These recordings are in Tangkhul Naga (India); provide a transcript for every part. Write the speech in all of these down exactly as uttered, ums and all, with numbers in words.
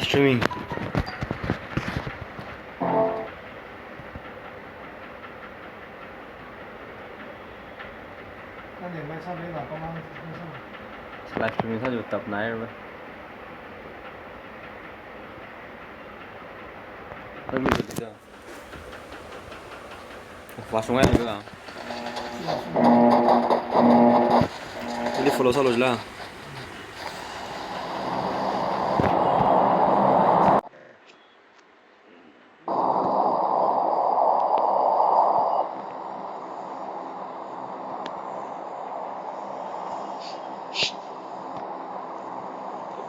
Streaming. Live streaming sāda tap nai ra. Vāshungai la. Ili follow sālu jila.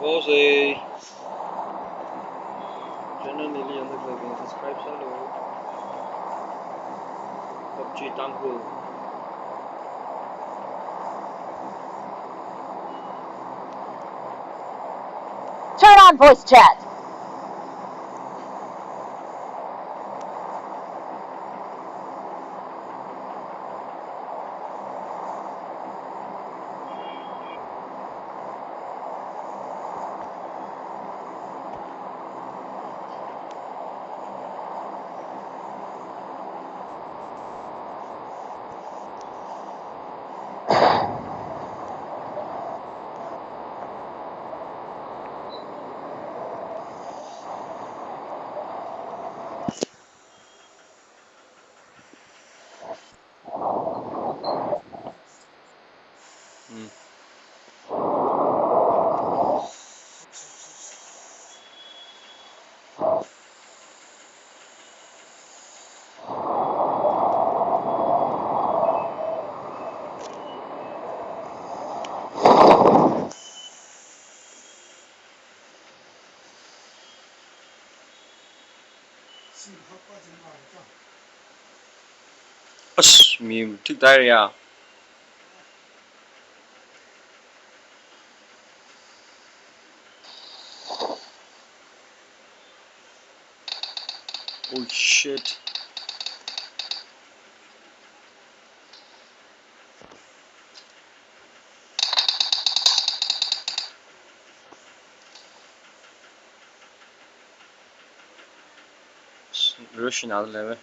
Bose. Channel nili yangda khalei subscribe sālu. PUBG Tangkhul. Turn on voice chat. Ash, mi thik tai ya. Oh shit. Russian aleve.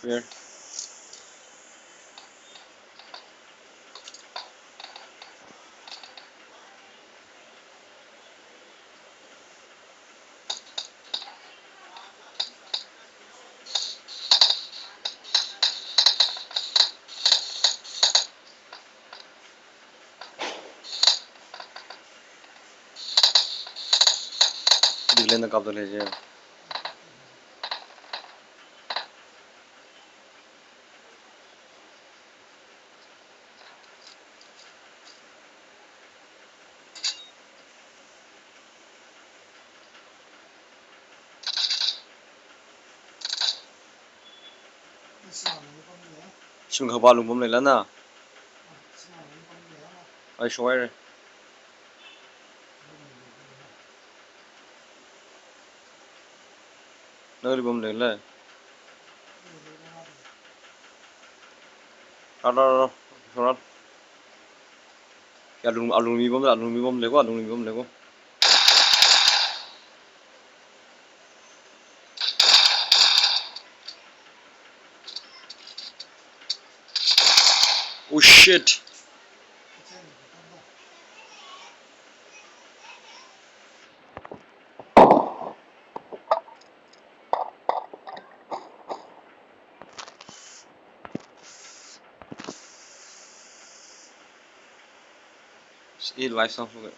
Clear. Dikle na kapda leje. Shim khaba lungpam leilana. Ai shoire. Nali pam leila. Ra, ra, ra, ra. Ra. Ya, alung, alungli pam, alungli pam leiko, alungli pam leiko. Oh shit. I live sāluge.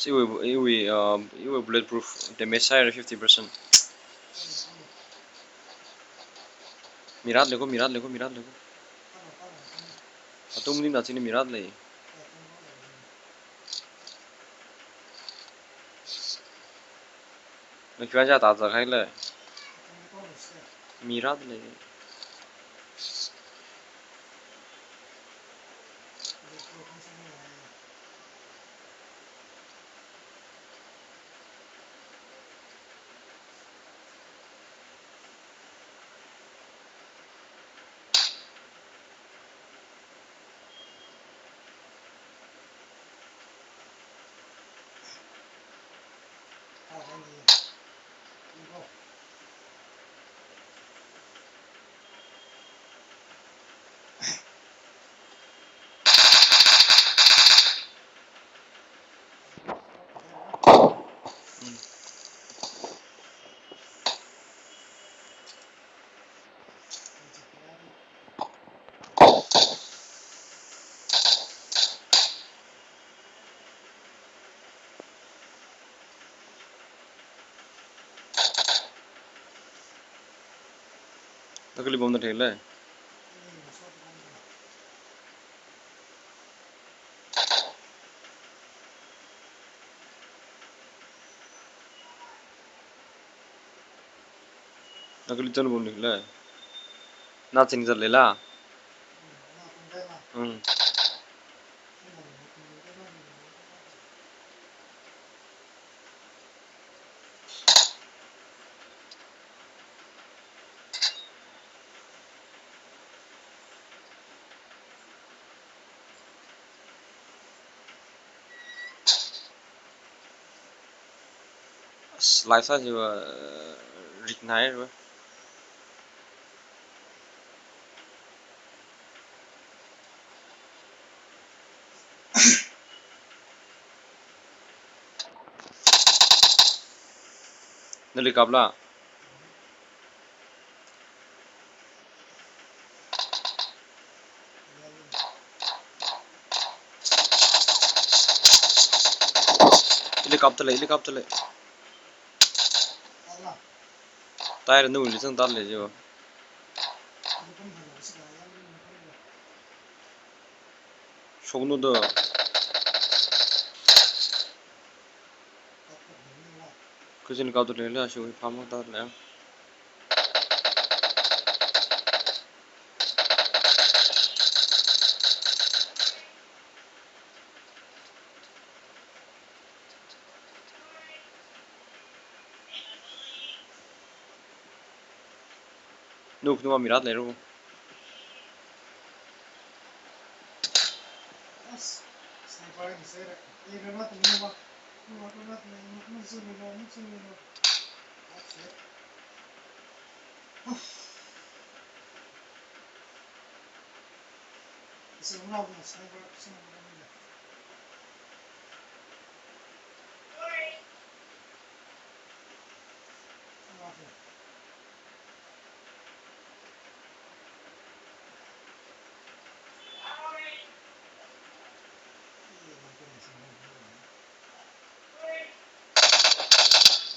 Iwui, iwui, um, iwui bulletproof damage sāhaira fifty percent. Mirat leiko, mirat leiko, mirat leiko. Atung ni na chini mirat lei. Na kiwan ja ta za khai lei. Mirat lei. Nakali bomb na thei lei. Nakali tan bomb ni lei. Na ching zat lei la. Hmm. Slice jiwa rik nai jiwa. Nali kap la. Ili kap ta lei, ili kap ta lei. Tire nu ili sang ta lei jo. Shoknu do. Kuzin kau tu lele, ashu hi pamang ta lele. Nuk numa mirat leru. Sniper ni sera. Ira mat ni numa. Numa numa ni numa. Numa suni numa, numa suni numa. That's it. Isi numa numa sniper, isi numa numa.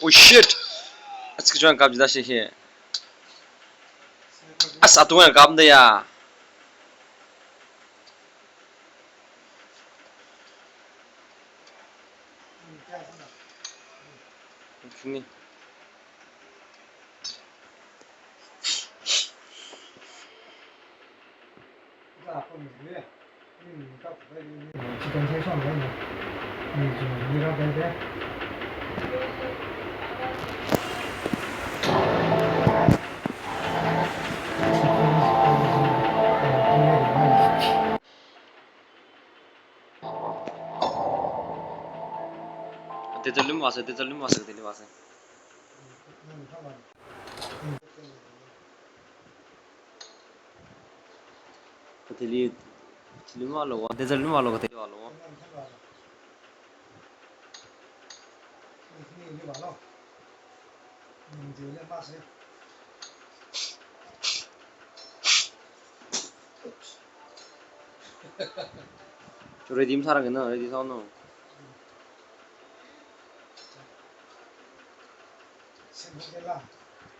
Oh shit! Ats kachuan kap jida shi hi. As atunga kap da ya. Kini. Te chalim wase, te chalim wase, te chalim wase. Kathili, chili malo, te chili malo, kathili malo. Chu ready masārang kina, ready sāno.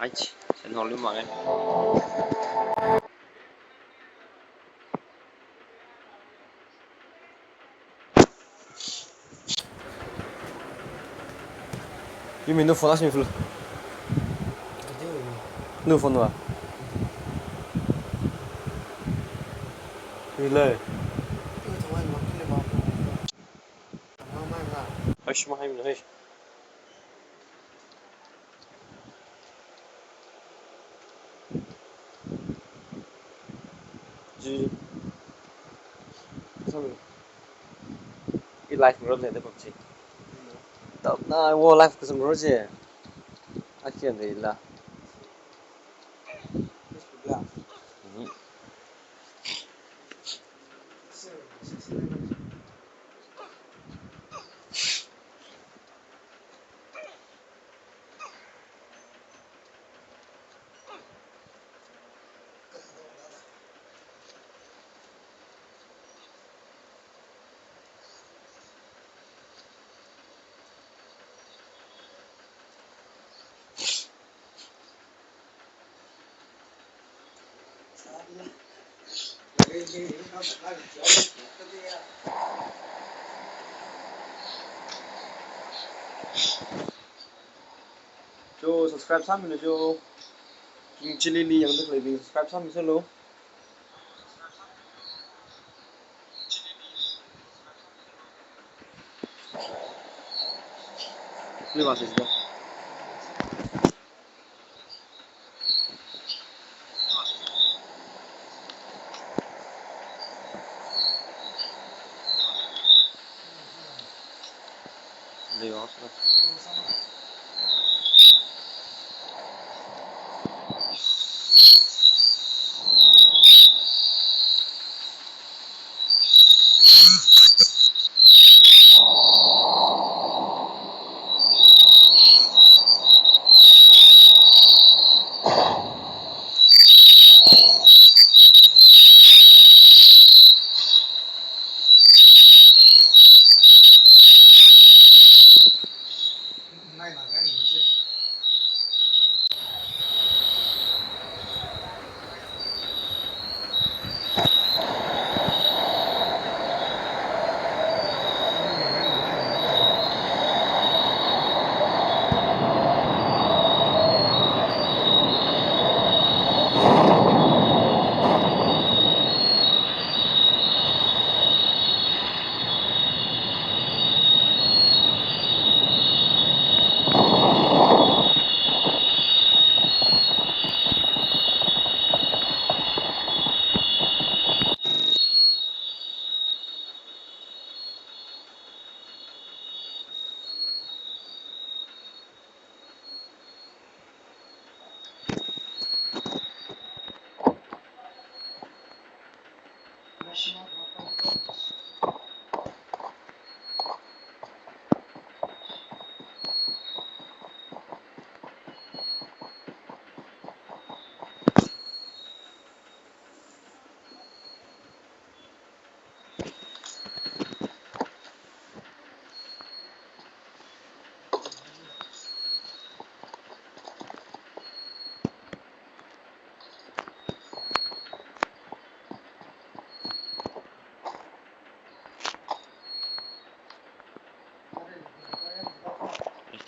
Ai, sen hol lima kan. Yumi, nawui phone ashi mi flu. Nawui phone va? Yumi lei. Ashi mahai mi hai. Ji. Kasam. I live ngarok le da PUBG. Tap na wo live kasam ro je. Akhir de la. Mhm. Cho, subscribe sāmilu cho. King Chilli li yangda khaleibing subscribe sāmilu. Ni ba sisi da.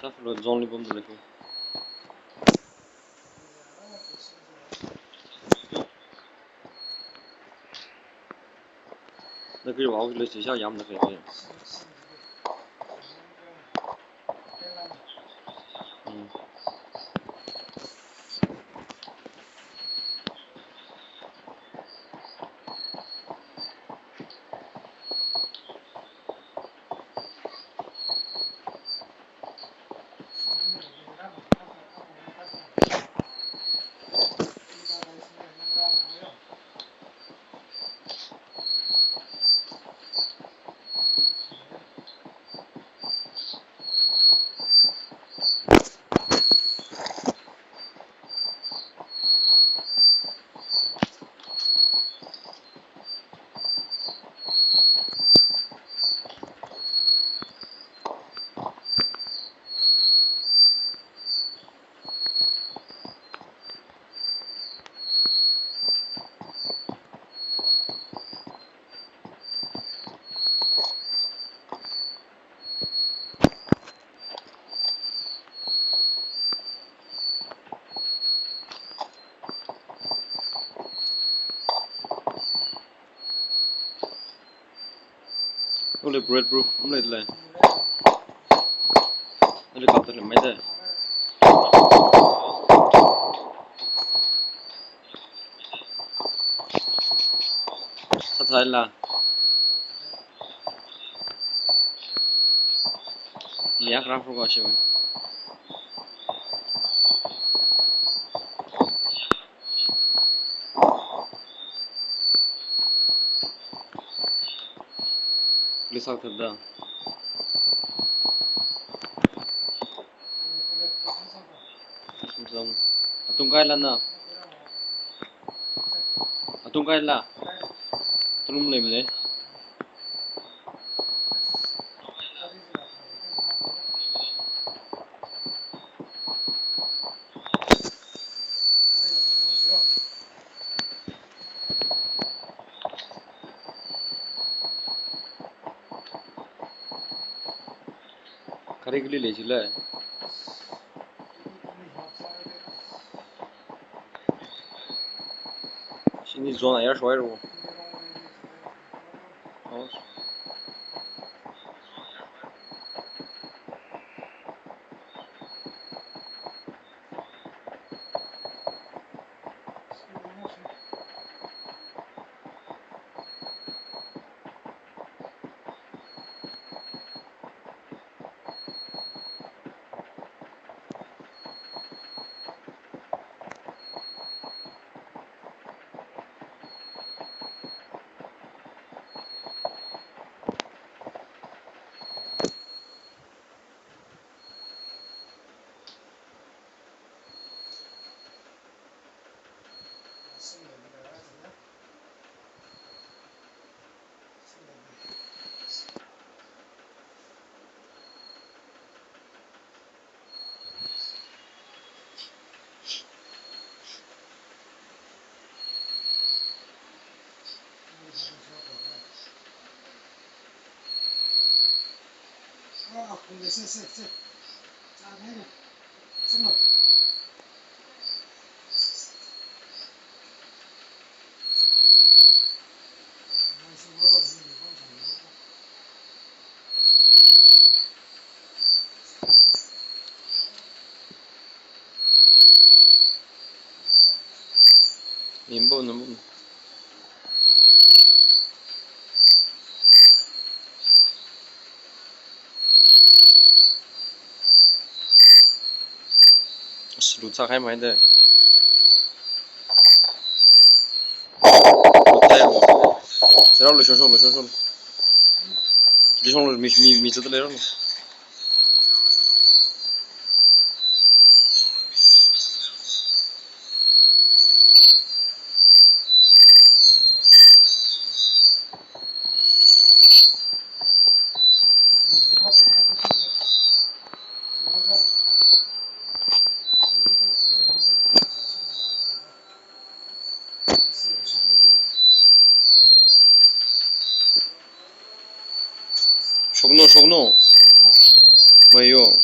Staff lo zone li bomb lagi. Na kri wao le chi ja yam na kri. Hmm. Bulletproof, um, leilei. Helicopter lei maida. Sāsāla. Liak rafro ka shiwui. Lisak thada. Sumsum. Atung kaila na. Atung kaila. Tulum lem le. Kari kali le chila. Shini zone ayar shwai ro. Oh. Mimbo, nambo. Ash, lut sākahai maida. Lut sāya. Sirao lo, shong shong lo, shong shong lo. Lo shong lo, mi, mi, mi zatda leirao lo. Shokno, shokno. Mayo.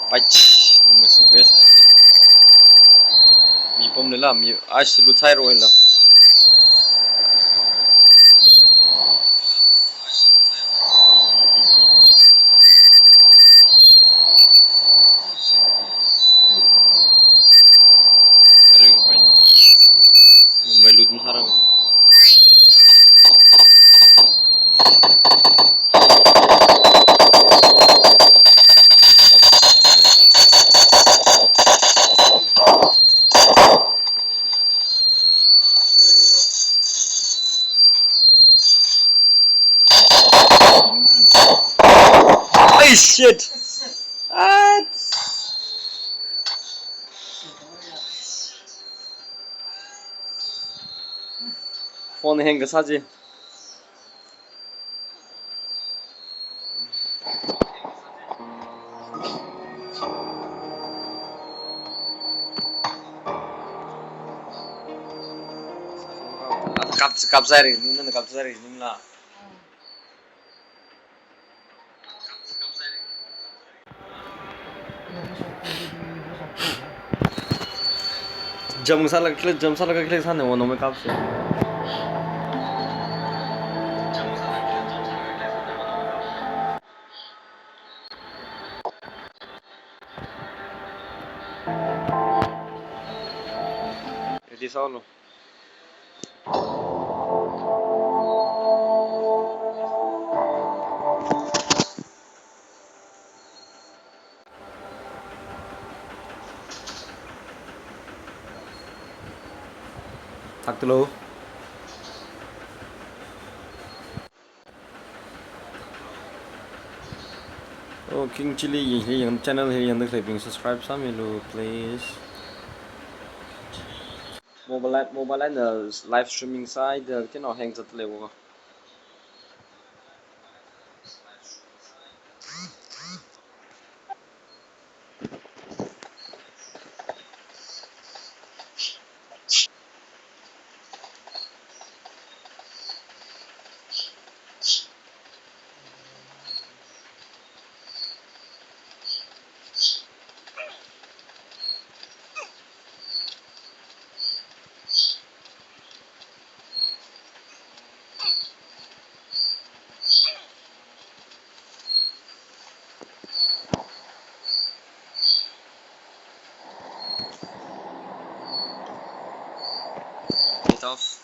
Pach, number six, mi pom le la, mi ash lut sāi ro la. Kare ko pai ni. Mumbai lut masāra. Ai, shit. What? Phone hang kasā chi. Kap, kap sāri, nina kap sāri, ningla. Jump sālaga kile, jump sālaga kile sāne, wo nome kapse. Ready sālu. Thaklu. Oh, King Chilli hi yang channel hi yangda khaleibing subscribe sāmilu, please. Mobile, mobile eina live streaming sāhaida kino hang zatle wo. Get off.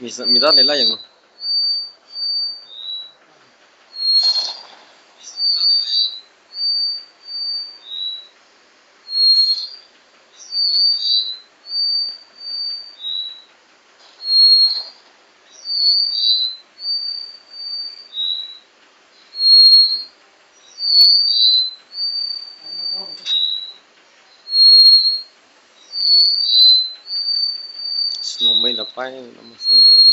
Mi sa-, mi da leila yanglu. Snow mei la pai, la masang pai.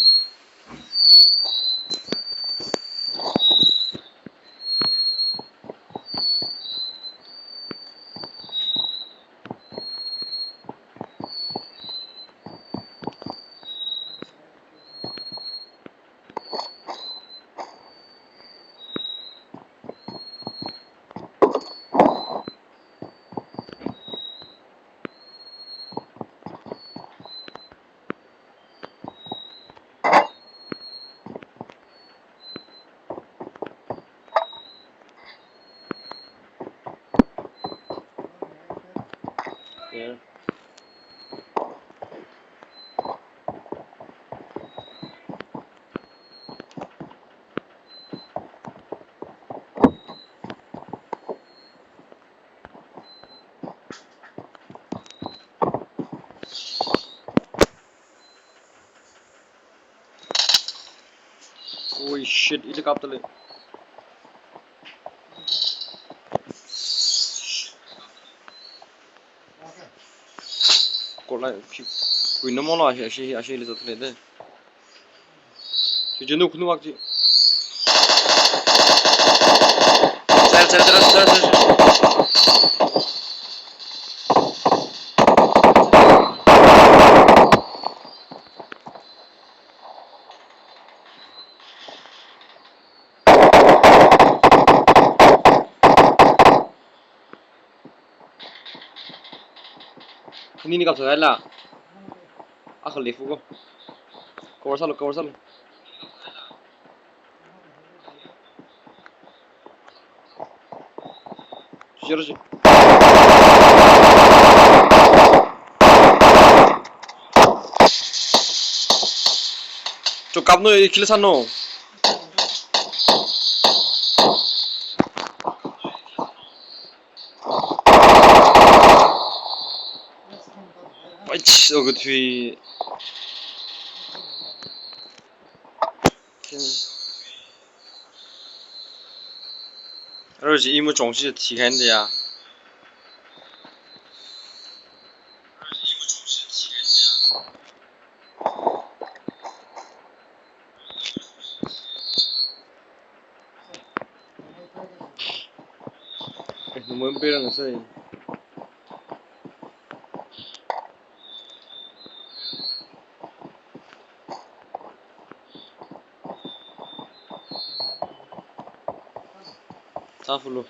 Yeah. Oi shit, helicopter le. Kolai, khi, kuina molo ashi, ashi, ashi le zatle de. Chi jinu khunu wak chi. Sir, sir, sir, sir, sir. Khani ni kap sakai la. Akha left ko. Cover sālu, cover sālu. Zero, zero. Kapno, i khila sāno. Ach, oka thui. Aro chi imu chong chi thi khan de ya. Eh, number pirang sai. Sāfulu.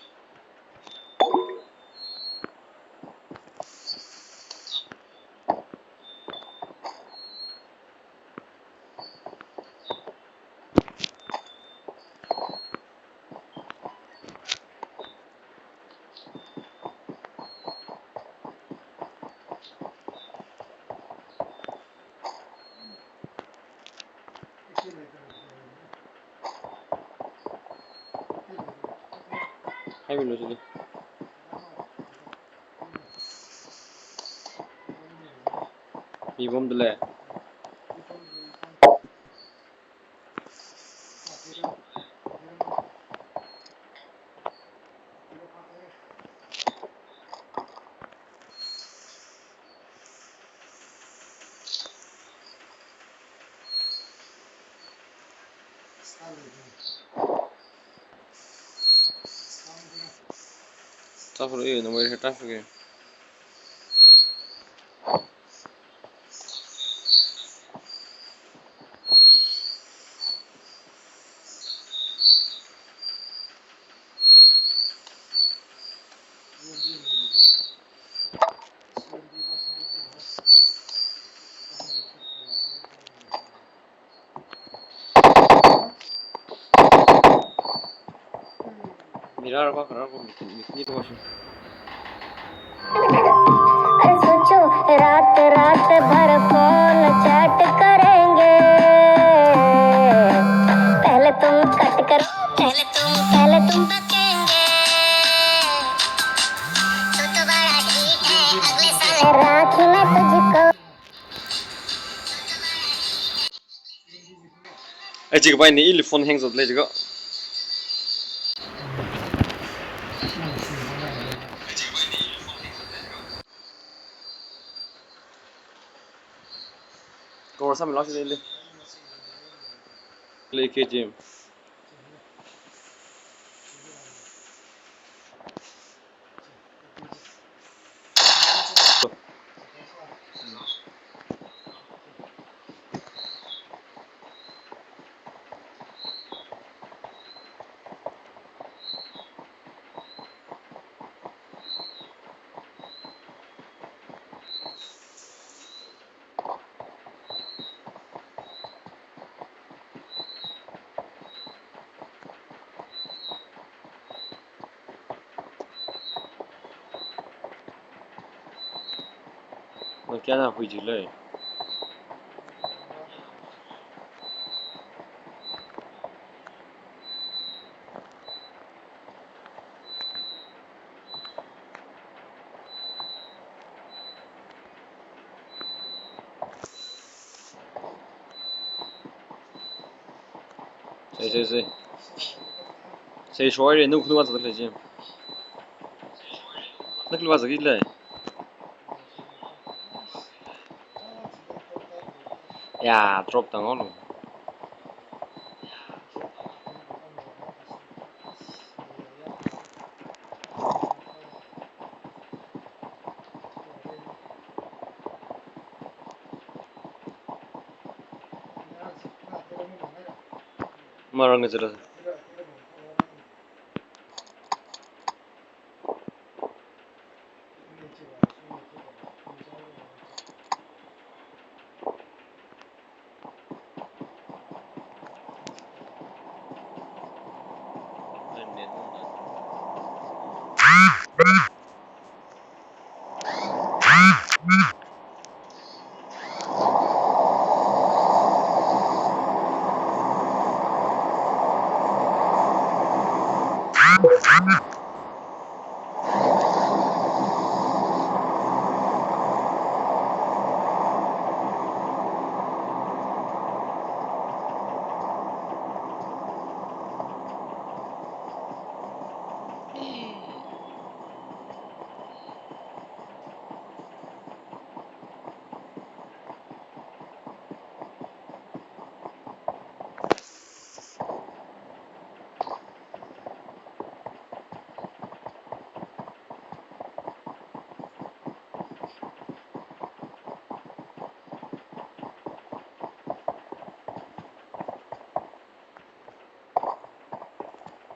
Hai milo sili. Mi bom dele. Traffic, eh, number hai traffic, eh. Mirror का खराब हो, मिट-, मिटनी तो वॉशिंग। अरे सोचो, रात, रात भर फोन चैट करेंगे। पहले तुम कट करो, पहले तुम, पहले तुम बकेंगे। तू तो बड़ा ढीठ है, अगले साल राखी मैं तुझको। Ai, chikapai ni ili phone hang zat le chika. Kawar sāmi lak si le. Le ke jim. Nang kayāna hui jilei? Sei, sei, sei. Sei, sorry, nuk, nuk, nuk, nuk, nuk. Ya, drop tangolu. Marang jela.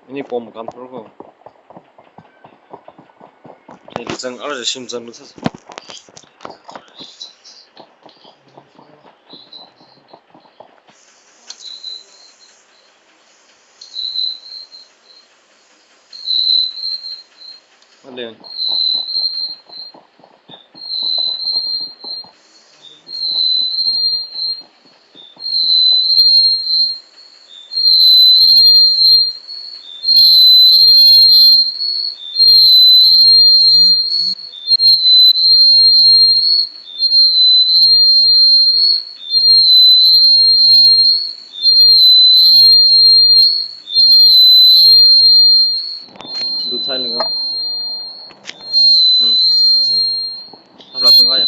Ini pom kam thur ko. Ini zang ar shim zang lu sa. Alen. Lut sai leng. Hmm. Hapla tungka ya.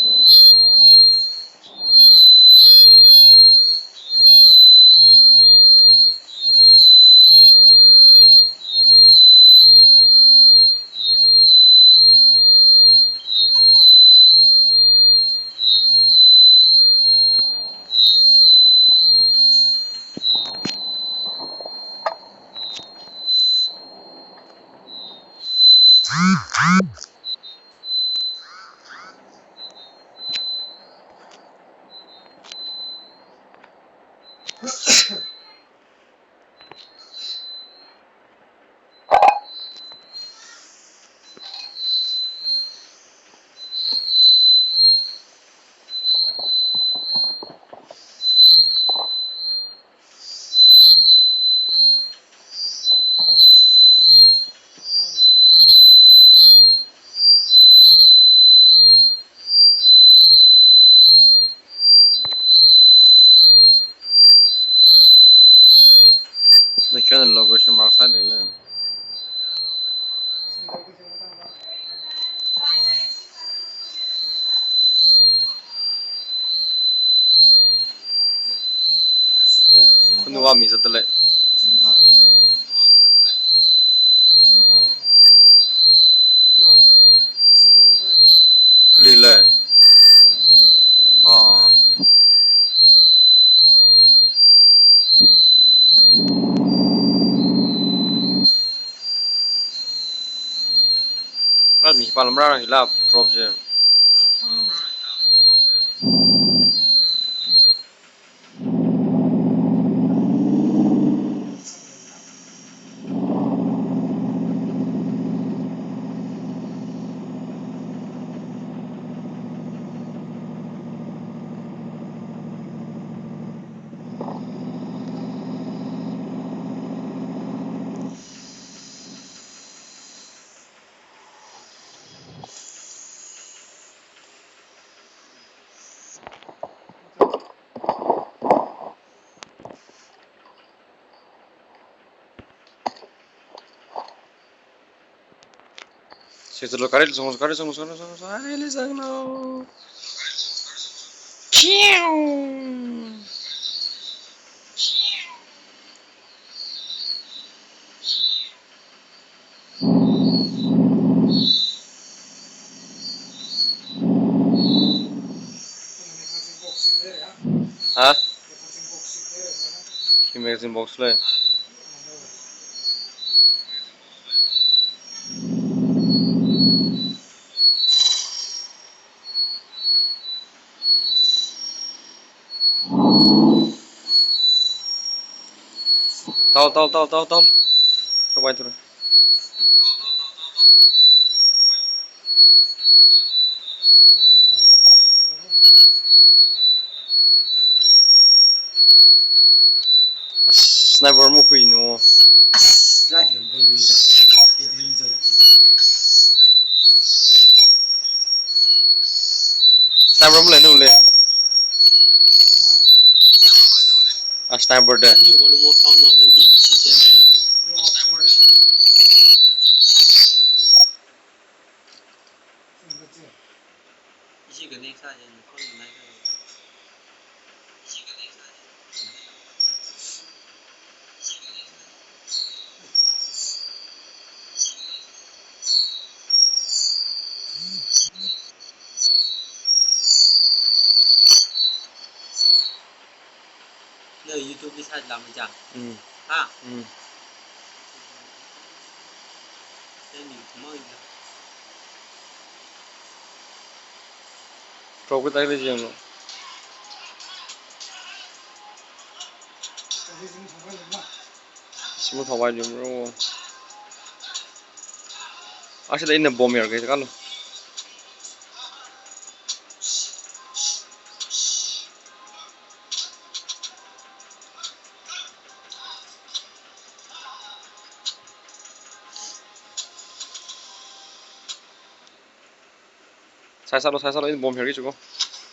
Na kya na location mark sa le le. Khunua mi zat le. Kali le. Ah. Ral mi pal mara hila drop je. Sitlo, kari zong, kari zong, zong, zong, zong, ai, li zang no. Kiu. Ha? Khi magazine box le. Tau, tau, tau, tau, tau. Coba itu. As, sniper mukhui no. As, light yung pun yung da. Ito yung Sniper malei nule. A sniper de. Na YouTube li sālākmei chang. Mm. Ha? Mm. Then you come on. Drop kataili jenglo. Smooth hawai jenglo. Actually, ina bomb yarke kalo. Sai sālo, sai sālo, ina bomb yarki chuko.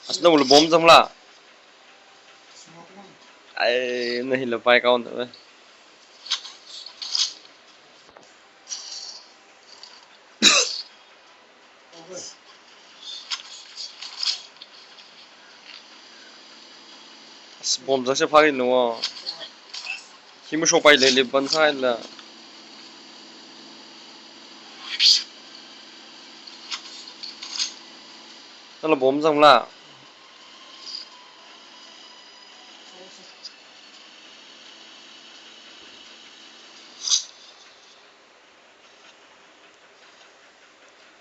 As na ulu bomb zangla. Ai, na hila pai kaun ta. As bomb zangse phari nuwa. Hi mashopai leili ban sāla. Nala bomb zangla.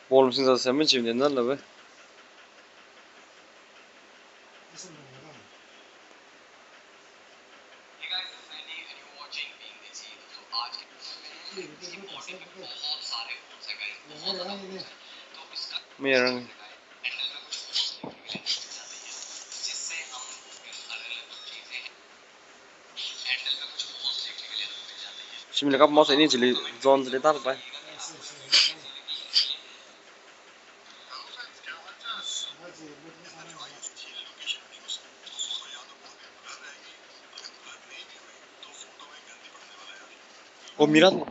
Bomb singsa seven chim ne nala be. Merang. Shimla kap mouse ini chili zone chili tar pai. Oh, Miran.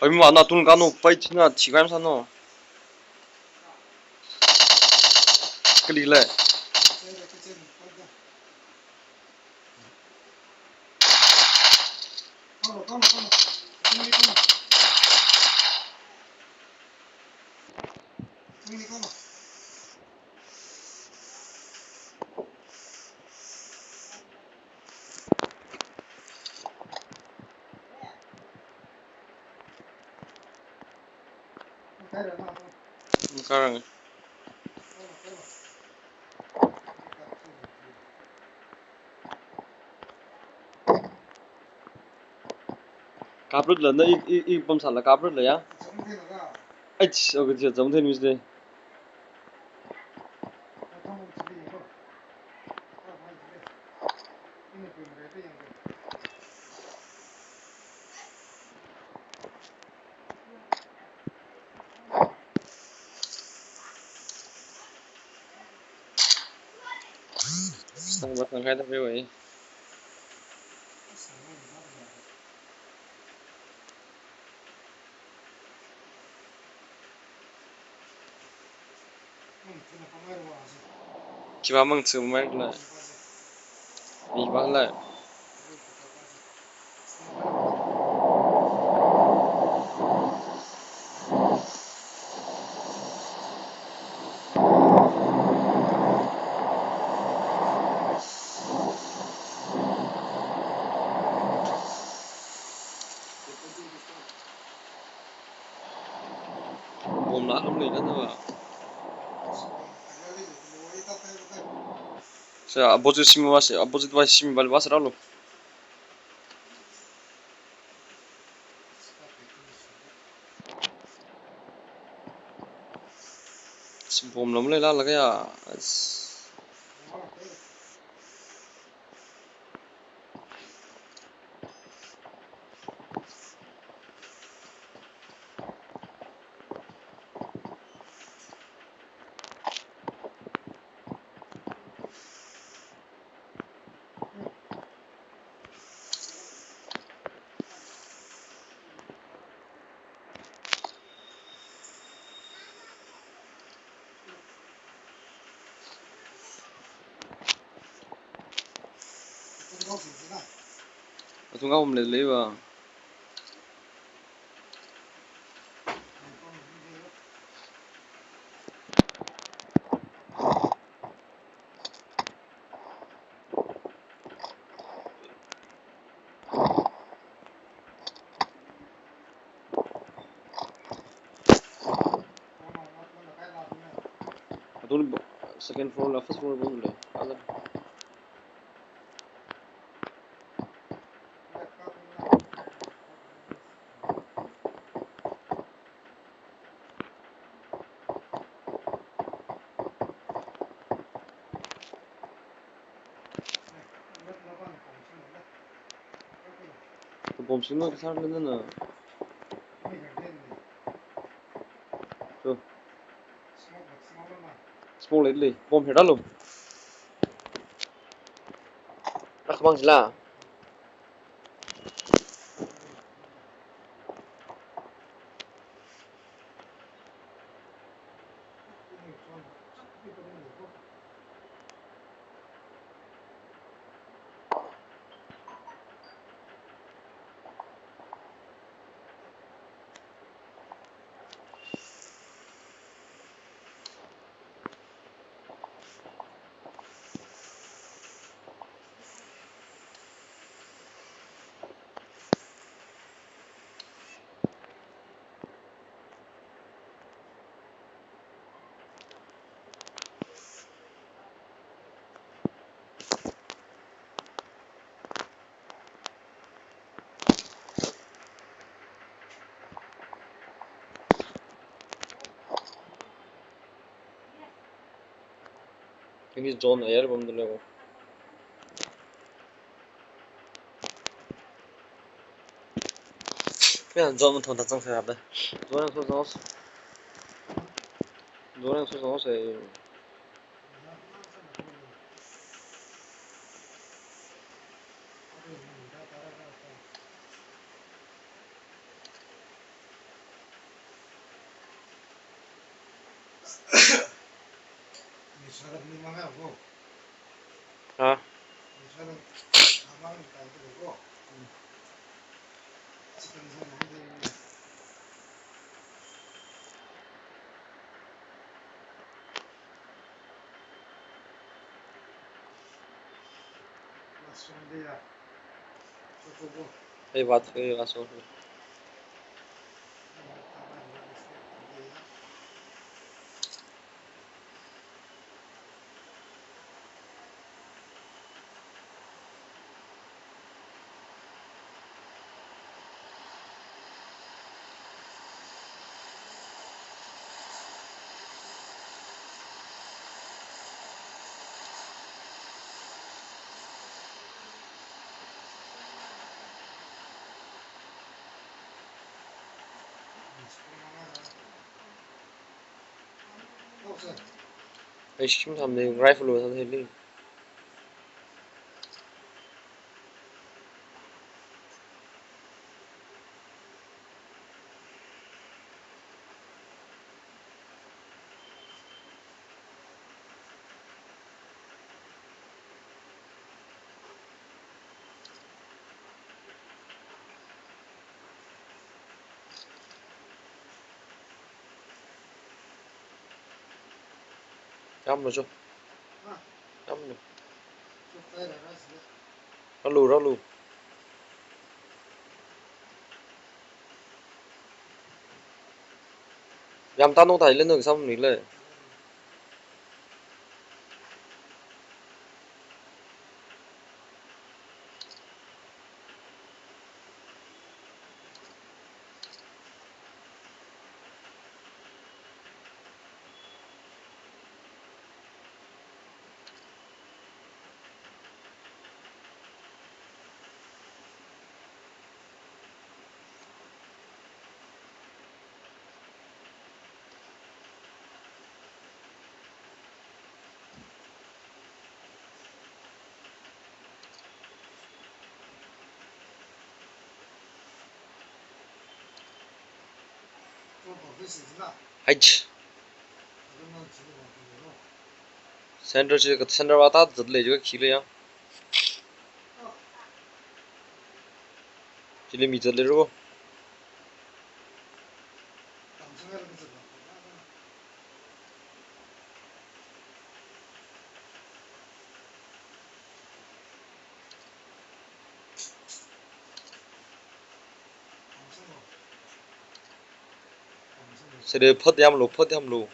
Oi, ma, na tun kano pai china chikai sāno. Kali le. Karang. Kaprut la na ik, ik, ik pam sala kaprut la ya. Ai, okay, jam the news de. Sang ba sang khai ta pe wai. Khiwui vang mangtsu mai la. Iwui vang la. Bomb la ham lei na na ba. Sa opposite simi va, sa opposite va simi va va sa ralo. Sim bomb lam lei la la kaya. Athum ngawm leileiva. Athum bo-, second floor la first floor bomlei. Ala. Kabom singna kasāra nana. Chu. Smoke leilei. Bom hera lo. Akhamang jila. Ini zone ayar bomdalei ko. Kaya zone mathon ta zangsei haoda. Zone yang so zone. Zone yang so zone se. Ha? Ei, vāt, ei, vāt, so. Ei, shim tham de, rifle lo tham de. Yamlu jo. Yamlu. Rālu, rālu. Yamta no ta ile no samni le. Haj. Center chi, center vāta zatle jo khi le ya. Chili mi zatlei ro. Sere phat yamlu, phat yamlu.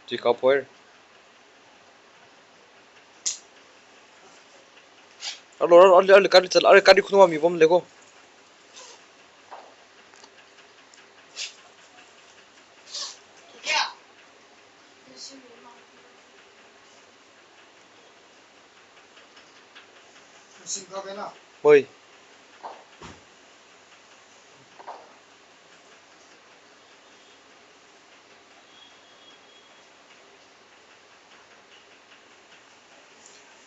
Ji ka poir. Alo, alo, alo, alo, kari chal, alo, kari khunwa mi bom lego. Hoi.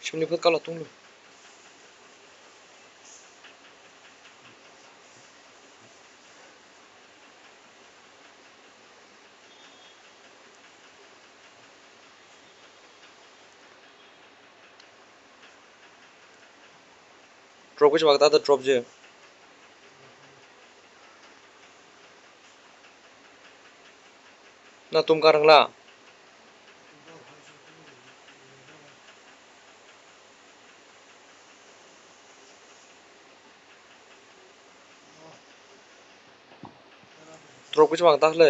Shimli phut kala tunglu. Drop kachi vang kathāda drop ji. Na tum karang la. Drop kachi vang tak le.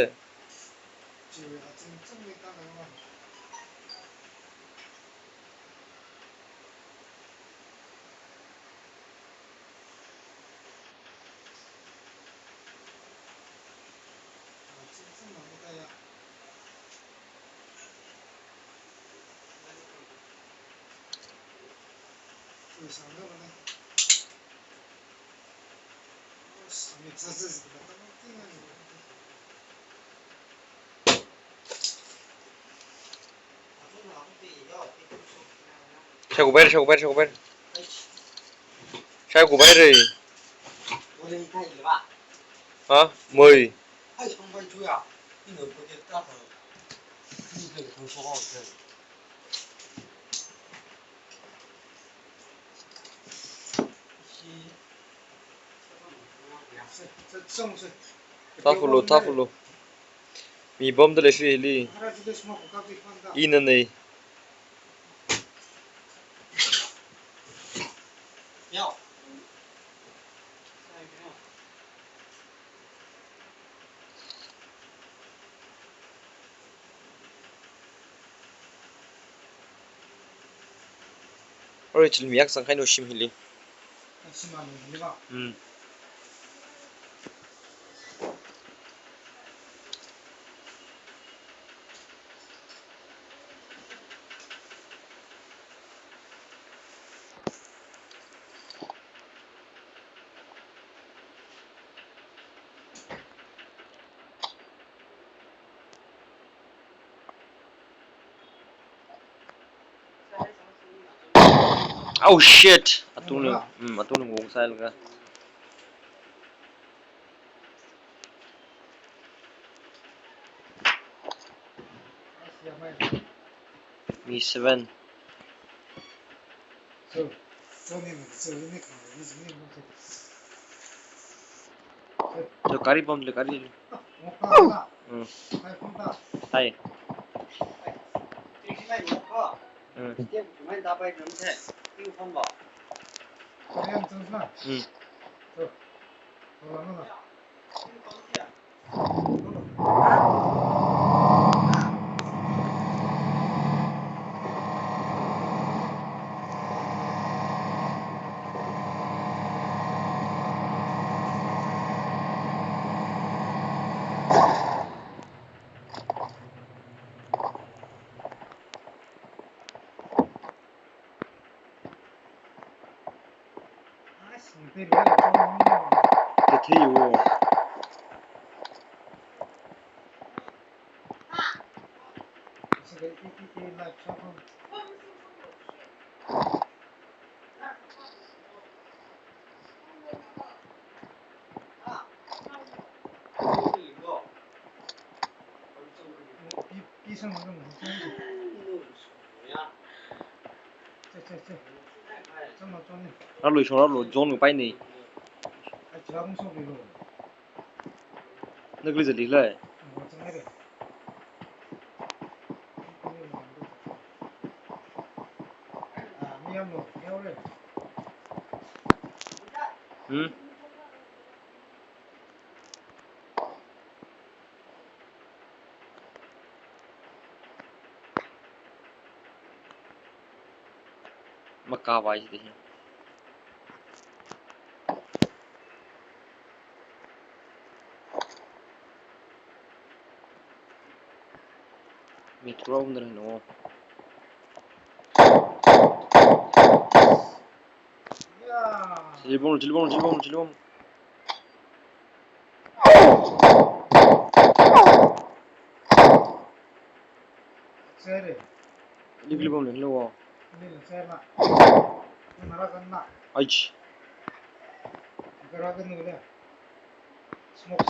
Shai kubai, shai kubai, shai kubai. Shai kubai re. Ha? Moi. Thafulu, thafulu. Mi bom da leishi hili. Ina nei. Ore, chil miyak sang kaino shim hili. Shim anu hili ba? Hmm. Oh shit! Atungli, mm, atungli ngong sai laga. Mi seven. Yo, kari pam le, kari le. Hmm. Hai. Hmm. Hmm. Te thei wo. Rālu shong rālu, zone kapaini. Nali kali zatlila. Hmm? Makāvai sida hi. Mi thura umdalei no. Chili bomb, chili bomb, chili bomb, chili bomb. Sere. Chili bomb lei lo. Nila sere na. Nara kan na. Aich. Gara kan nule. Smoke.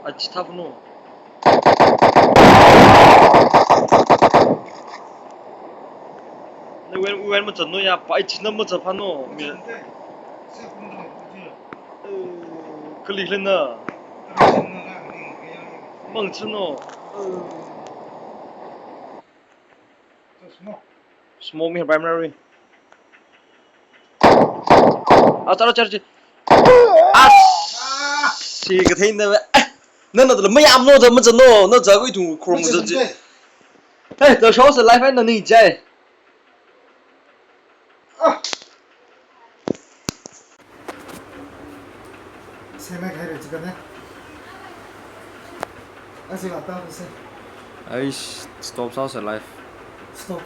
Achi thap no. Nali wen, wen machān no ya, pa ichi na machā pa no. Mi. Kali lei na. Mangchān no. Smoke mi primary. Ah, chara, chara, chara. Ah, si kathei na. Eh, nana tala mayam no da machān no, na za koi thung khrom za ji. Hey, the show is live and nani jai. Ah. Sena khai re chikane. Asi la ta se. Aish, stop sāsa live. Stop